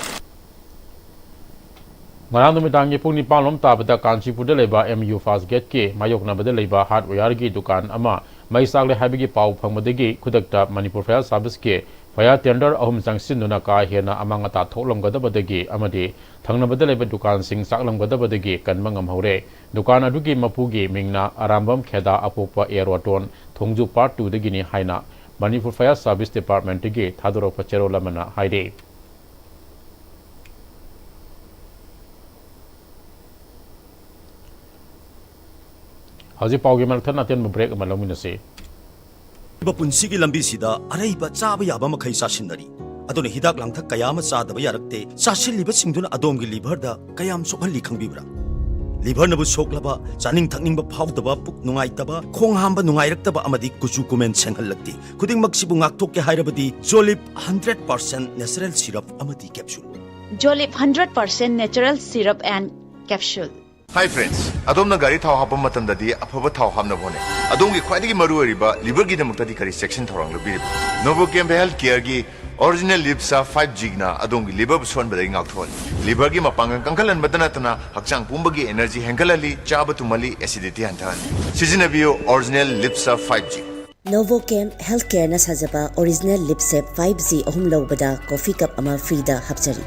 ꯉꯔꯥꯡ ꯅꯨꯃꯤꯗꯥꯡꯒꯤ ꯄꯨꯡ ꯅꯤꯄꯥꯟ ꯂꯣꯝ ꯇꯥꯕꯗ ꯀꯥꯟꯆꯤꯄꯨꯔꯗ ꯂꯩꯕ ꯑꯦꯝ ꯌꯨ ꯐꯥꯁ ꯒꯦꯠꯀꯤ ꯃꯥꯌꯣꯛꯅꯕꯗ ꯂꯩꯕ ꯍꯥꯔꯗꯋꯦꯌꯔꯒꯤ ꯗꯨꯀꯥꯟ ꯑꯃ ꯃꯩ ꯆꯥꯛꯂꯦ ꯍꯥꯏꯕꯒꯤ ꯄꯥꯎ ꯐꯪꯕꯗꯒꯤ ꯈꯨꯗꯛꯇ ꯃꯅꯤꯄꯨꯔ ꯐꯥꯌꯔ ꯁꯥꯔꯚꯤꯁꯀꯤ ꯐꯥꯌꯔ ꯇꯦꯟꯗꯔ ꯑꯍꯨꯝ ꯆꯪꯁꯤꯟꯗꯨꯅ ꯀꯥ ꯍꯦꯟꯅ ꯑꯃꯥꯡ ꯑꯇꯥ ꯊꯣꯛꯂꯝꯒꯗꯕꯗꯒꯤ ꯑꯃꯗꯤ ꯊꯪꯅꯕꯗ ꯂꯩꯕ ꯗꯨꯀꯥꯟꯁꯤꯡ ꯆꯥꯛꯂꯝꯒꯗꯕꯗꯒꯤ ꯀꯟꯕ ꯉꯝꯍꯧꯔꯦ꯫ ꯗꯨꯀꯥꯟ ꯑꯗꯨꯒꯤ ꯃꯄꯨꯒꯤ ꯃꯤꯡꯅ ꯑꯔꯥꯝꯕꯝ ꯈꯦꯗꯥ, ꯑꯄꯣꯛꯄ ꯑꯦ ꯔꯣꯇꯣꯟ, ꯊꯣꯡꯖꯨ ꯄꯥꯔꯠ ꯇꯨꯗꯒꯤꯅꯤ ꯍꯥꯏꯅ ꯃꯅꯤꯄꯨꯔ ꯐꯥꯌꯔ ꯁꯥꯔꯚꯤꯁ ꯗꯤꯄꯥꯔꯠꯃꯦꯟꯠꯇꯒꯤ ꯊꯥꯗꯣꯔꯛꯄ ꯆꯦꯔꯣꯜ ꯑꯃꯅ ꯍꯥꯏꯔꯤ꯫ ꯍꯧꯖꯤꯛ ꯄꯥꯎꯒꯤ ꯃꯔꯛꯊꯠꯅ ꯑꯇꯦꯟꯕ ꯕ꯭ꯔꯦꯛ ꯑꯃ ꯂꯧꯃꯤꯟꯅꯁꯤ꯫ ꯄꯨꯟꯁꯤꯒꯤ ꯂꯝꯕꯤꯁꯤꯗ ꯑꯔꯩꯕ ꯆꯥꯕ ꯌꯥꯕ ꯃꯈꯩ ꯆꯥꯁꯤꯟꯅꯔꯤ꯫ ꯑꯗꯨꯅ ꯍꯤꯗꯥꯛ ꯂꯥꯡꯊꯛ ꯀꯌꯥ ꯑꯃ ꯆꯥꯗꯕ ꯌꯥꯔꯛꯇꯦ꯫ ꯆꯥꯁꯤꯜꯂꯤꯕꯁꯤꯡꯗꯨꯅ ꯑꯗꯣꯝꯒꯤ ꯂꯤꯚꯔꯗ ꯀꯌꯥꯝ ꯁꯣꯛꯍꯜꯂꯤ ꯈꯪꯕꯤꯕ꯭ꯔꯥ? ꯂꯤꯚꯔꯅꯕꯨ ꯁꯣꯛꯂꯕ, ꯆꯥꯅꯤꯡ ꯊꯛꯅꯤꯡꯕ ꯐꯥꯎꯗꯕ, ꯄꯨꯛ ꯅꯨꯡꯉꯥꯏꯇꯕ, ꯈꯣꯡ ꯍꯥꯝꯕ ꯅꯨꯡꯉꯥꯏꯔꯛꯇꯕ ꯑꯃꯗꯤ ꯀꯨꯆꯨ ꯀꯨꯃꯦꯟ ꯁꯦꯡꯍꯜꯂꯛꯇꯦ꯫ ꯈꯨꯗꯤꯡꯃꯛꯁꯤꯕꯨ ꯉꯥꯛꯊꯣꯛꯀꯦ ꯍꯥꯏꯔꯕꯗꯤ ꯖꯣꯂꯤꯞ ꯍꯟꯗ꯭ꯔꯦꯠ ꯄꯥꯔꯁꯦꯟꯠ ꯅꯦꯆꯔꯦꯜ ꯁꯤꯔꯞ ꯑꯃꯗꯤ capsule. Jolip hundred percent natural syrup and capsule. Hi friends, ꯑꯗꯣꯝꯅ ꯒꯥꯔꯤ ꯊꯥꯎ ꯍꯥꯞꯄ ꯃꯇꯝꯗꯗꯤ ꯑꯐꯕ ꯊꯥꯎ ꯍꯥꯞꯅꯕ ꯍꯣꯠꯅꯩ꯫ ꯑꯗꯣꯝꯒꯤ ꯈ꯭ꯋꯥꯏꯗꯒꯤ ꯃꯔꯨꯑꯣꯏꯔꯤꯕ ꯂꯤꯚꯔꯒꯤꯗꯃꯛꯇꯗꯤ ꯀꯔꯤ ꯆꯦꯛꯁꯤꯟ ꯊꯧꯔꯥꯡ ꯂꯧꯕꯤꯔꯤꯕ? ꯅꯣꯕꯣꯀꯦꯝ ꯍꯦꯜꯊ ꯀꯦꯌꯔꯒꯤ ꯑꯣꯔꯤꯖꯤꯅꯦꯜ ꯂꯤꯞꯁꯥ ꯐꯥꯏꯚ ꯖꯤꯅ ꯑꯗꯣꯝꯒꯤ ꯂꯤꯚꯔꯕꯨ ꯁꯣꯟꯕꯗꯒꯤ ꯉꯥꯛꯊꯣꯛꯍꯜꯂꯤ꯫ ꯂꯤꯚꯔꯒꯤ ꯃꯄꯥꯡꯒꯜ ꯀꯟꯈꯠꯍꯟꯕꯇ ꯅꯠꯇꯅ ꯍꯛꯆꯥꯡ ꯄꯨꯝꯕꯒꯤ ꯑꯦꯅꯔꯖꯤ ꯍꯦꯟꯒꯠꯍꯜꯂꯤ, ꯆꯥꯕ ꯇꯨꯝꯍꯜꯂꯤ, ꯑꯦꯁꯤꯗꯤꯇꯤ ꯍꯟꯊꯍꯜꯂꯤ꯫ ꯁꯤꯖꯤꯟꯅꯕꯤꯌꯨ ꯑꯣꯔꯤꯖꯤꯅꯦꯜ ꯂꯤꯞꯁꯥ ꯐꯥꯏꯚ ꯖꯤ꯫ Novocam Healthcareꯅ ꯁꯥꯖꯕ ꯑꯣꯔꯤꯖꯤꯅꯦꯜ ꯂꯤꯞꯁꯦꯞ ꯐꯥꯏꯚ ꯖꯤ ꯑꯍꯨꯝ ꯂꯧꯕꯗ ꯀꯣꯐꯤ ꯀꯞ ꯑꯃ ꯐ꯭ꯔꯤꯗ ꯍꯥꯞꯆꯔꯤ꯫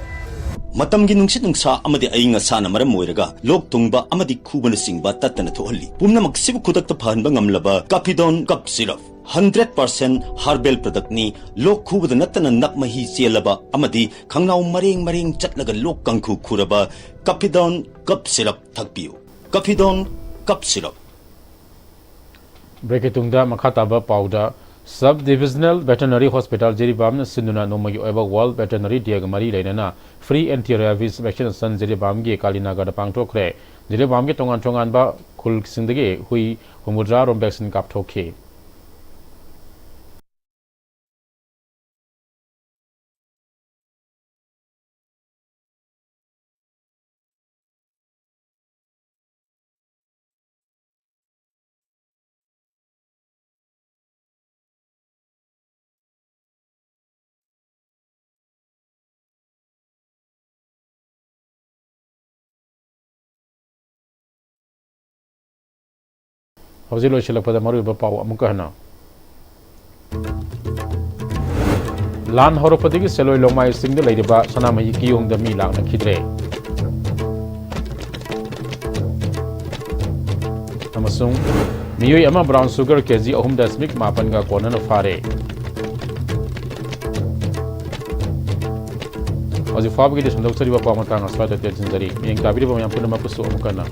ꯃꯇꯝꯒꯤ ꯅꯨꯡꯁꯤꯠ ꯅꯨꯡꯁꯥ ꯑꯃꯗꯤ ꯑꯏꯪ ꯑꯁꯥꯅ ꯃꯔꯝ ꯑꯣꯏꯔꯒ ꯂꯣꯛ ꯊꯨꯡꯕ ꯑꯃꯗꯤ ꯈꯨꯕꯅꯆꯤꯡꯕ ꯇꯠꯇꯅ ꯊꯣꯛꯍꯜꯂꯤ꯫ ꯄꯨꯝꯅꯃꯛꯁꯤꯕꯨ ꯈꯨꯗꯛꯇ ꯐꯍꯟꯕ ꯉꯝꯂꯕ ꯀꯥꯐꯤꯗꯣꯟ ꯀꯞ ꯁꯤꯔꯞ, ꯍꯟꯗ꯭ꯔꯦꯠ ꯄꯥꯔꯁꯦꯟ ꯍꯥꯔꯕꯦꯜ ꯄ꯭ꯔꯗꯛꯅꯤ꯫ ꯂꯣꯛ ꯈꯨꯕꯗ ꯅꯠꯇꯅ ꯅꯞ ꯃꯍꯤ ꯆꯦꯜꯂꯕ ꯑꯃꯗꯤ ꯈꯪꯅꯥꯎ ꯃꯔꯦꯡ ꯃꯔꯦꯡ ꯆꯠꯂꯒ ꯂꯣꯛ ꯀꯥꯡꯈꯨ ꯈꯨꯔꯕ ꯀꯥꯐꯤꯗꯣꯟ ꯀꯞ ꯁꯤꯔꯞ ꯊꯛꯄꯤꯌꯨ꯫ ꯀꯥꯐꯤꯗꯣꯟ ꯀꯞ ꯁꯤꯔꯞ꯫ ꯕ꯭ꯔꯦꯛꯀꯤ ꯇꯨꯡꯗ ꯃꯈꯥ ꯇꯥꯕ ꯄꯥꯎꯗ, ꯁꯕ ꯗꯤꯚꯤꯖꯅꯦꯜ ꯚꯦꯇꯔꯅꯔꯤ ꯍꯣꯁꯄꯤꯇꯥꯜ ꯖꯤꯔꯤꯕꯥꯝꯅ ꯁꯤꯟꯗꯨꯅ ꯅꯣꯡꯃꯒꯤ ꯑꯣꯏꯕ ꯋꯥꯔꯜꯗ ꯚꯦꯇꯔꯅꯔꯤ ꯗꯦꯒ ꯃꯔꯤ ꯂꯩꯅꯅ ꯐ꯭ꯔꯤ ꯑꯦꯟꯇꯤ ꯔꯦꯕꯤꯁ ꯚꯦꯛꯁꯤꯅꯦꯁꯟ ꯖꯤꯔꯤꯕꯥꯝꯒꯤ ꯀꯥꯂꯤꯅꯒꯔꯗ ꯄꯥꯡꯊꯣꯛꯈ꯭ꯔꯦ꯫ ꯖꯤꯔꯤꯕꯥꯝꯒꯤ ꯇꯣꯉꯥꯟ ꯇꯣꯉꯥꯟꯕ ꯈꯨꯜꯁꯤꯡꯗꯒꯤ ꯍꯨꯏ ꯍꯨꯝꯐꯨꯇꯔꯥ ꯔꯣꯝ ꯚꯦꯛꯁꯤꯟ ꯀꯥꯞꯊꯣꯛꯈꯤ꯫ ꯍꯧꯖꯤꯛ ꯂꯣꯏꯁꯤꯜꯂꯛꯄꯗ ꯃꯔꯨꯑꯣꯏꯕ ꯄꯥꯎ ꯑꯃꯨꯛꯀ ꯍꯟꯅ꯫ ꯂꯥꯟ ꯍꯧꯔꯛꯄꯗꯒꯤ ꯁꯦꯂꯣꯏ ꯂꯣꯡꯃꯥꯏꯁꯤꯡꯗ ꯂꯩꯔꯤꯕ ꯁꯅꯥꯃꯍꯤ ꯀꯤꯌꯣꯡꯗ ꯃꯤ ꯂꯥꯛꯅꯈꯤꯗ꯭ꯔꯦ꯫ ꯑꯃꯁꯨꯡ ꯃꯤꯑꯣꯏ ꯑꯃ ꯕ꯭ꯔꯥꯎꯟ ꯁꯨꯒꯔ ꯀꯦꯖꯤ ꯑꯍꯨꯝ ꯗꯁꯃꯤꯛ ꯃꯥꯄꯟꯒ ꯀꯣꯟꯅꯅ ꯐꯥꯔꯦ꯫ ꯍꯧꯖꯤꯛ ꯐꯥꯎꯕꯒꯤꯗꯤ ꯁꯟꯗꯣꯛꯆꯔꯤꯕ ꯄꯥꯎ ꯃꯇꯥꯡ ꯑꯁ꯭ꯋꯥꯏꯗ ꯇꯦꯟꯁꯤꯟꯖꯔꯤ꯫ ꯃꯤꯠꯌꯦꯡ ꯇꯥꯕꯤꯔꯤꯕ ꯃꯌꯥꯝ ꯄꯨꯝꯅꯃꯛꯄꯨꯁꯨ ꯑꯃꯨꯛ ꯍꯟꯅ